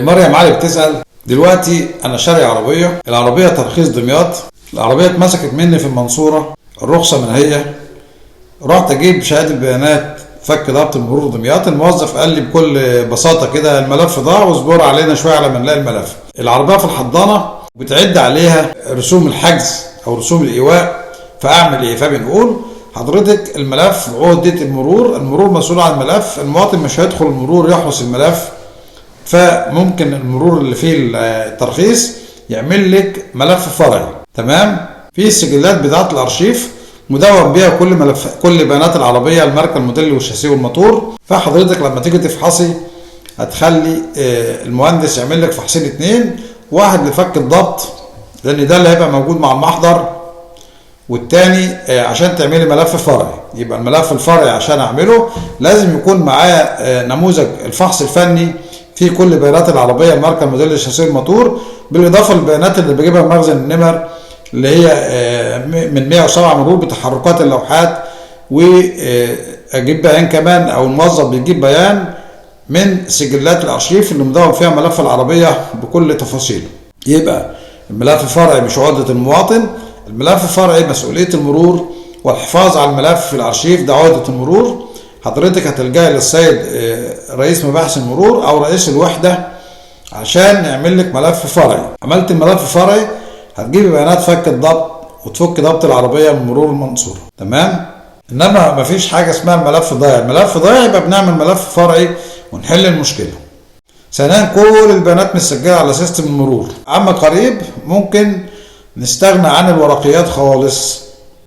مريم علي بتسأل دلوقتي: انا شاري عربيه، العربية ترخيص دمياط، العربية اتمسكت مني في المنصوره، الرخصة من هي، رحت اجيب شهادة بيانات فك ضبط مرور دمياط، الموظف قال لي بكل بساطة كده الملف ضاع واصبر علينا شوية على ما نلاقي الملف. العربية في الحضانة بتعد عليها رسوم الحجز او رسوم الايواء، فاعمل ايه؟ فبنقول حضرتك الملف عهدة المرور، المرور مسؤول عن الملف، المواطن مش هيدخل المرور يحرس الملف، فممكن المرور اللي فيه الترخيص يعمل لك ملف فرعي. تمام؟ في السجلات بتاعه الارشيف مدون بيها كل ملف، كل بيانات العربيه، الماركه، الموديل والشاسيه والموتور. فحضرتك لما تيجي تفحصي هتخلي المهندس يعمل لك فحصين اتنين، واحد لفك الضبط لان ده اللي هيبقى موجود مع المحضر، والتاني عشان تعملي ملف فرعي. يبقى الملف الفرعي عشان اعمله لازم يكون معاه نموذج الفحص الفني في كل بيانات العربيه، الماركه، الموديل، الشاسيه، الموتور، بالاضافة للبيانات اللي بجيبها من مخزن النمر اللي هي من 107 مرور بتحركات اللوحات، واجيب بيان كمان او الموظف بيجيب بيان من سجلات الارشيف اللي مدون فيها ملف العربية بكل تفاصيله. يبقى الملف الفرعي مش عقده المواطن، الملف الفرعي مسؤولية المرور، والحفاظ على الملف في الارشيف ده عقده المرور. حضرتك هتلجأي للسيد رئيس مباحث المرور او رئيس الوحدة عشان يعمل لك ملف فرعي. عملت الملف الفرعي هتجيبي بيانات فك الضبط وتفك ضبط العربية من مرور المنصوره. تمام؟ انما مفيش حاجة اسمها الملف ضايع، الملف ضايع يبقى بنعمل ملف فرعي ونحل المشكلة. ثانيا كل البيانات مسجله على system المرور. عما قريب ممكن نستغنى عن الورقيات خالص.